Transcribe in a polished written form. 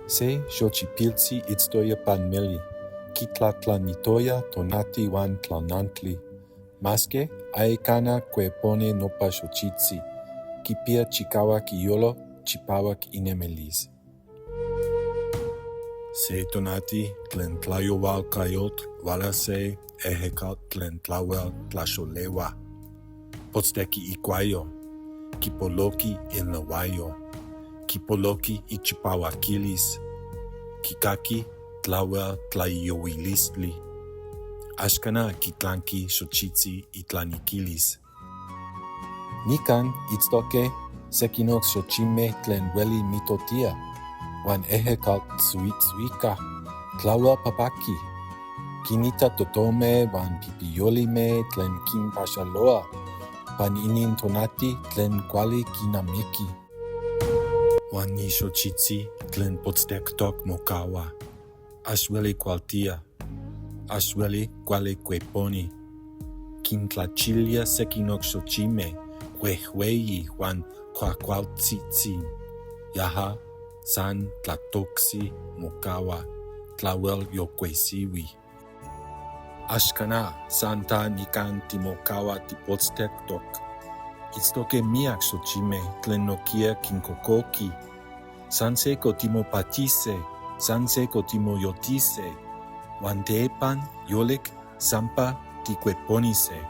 Se xochipiltzi itztoya pan meli. Quitlatlanitoya tonati huan tlanantli. Masque ayacana cueponi nopa xochitzi, quipiya chicahuac iyolo, chipahuac inemilis. Se tonati tlen tlayohualcayotl huala se ejecatl tlen tlahuel tlaxolehua. Potztequi icuayo, quipoloqui inlahuayo, quipoloqui ichipahuaquilis, quicaqui tlahuel tlaijiyohuilistli. Axcana quitlanqui xochitzi itlaniquilis. Nican itztoque sequinoc xochime tlen hueli mitotia, huan ejecatl tzuitzuica, tlahuel papaqui. Quinita totome huan pipiyolime tlen quinpaxalohuaj pan inin tonati tlen cuali quinamiqui. Huan ni xochitzi tlen potztectoc mocahua. Ax hueli cualtía. Ax hueli cuali cueponi. Quintlachilia sequinoc xochime huejhueyi huan cuacualtzitzi. Yaja san tlatoctzi mocahua, tlahuel yocuesihui. Axcana san ta nican timocahua tipotztectoc. Itztoque miyac xochime tlen nojquiya quincocoquij. San sejco timopatise, san sejco timoyoltise, huan teipan, yolic, sampa ticueponise.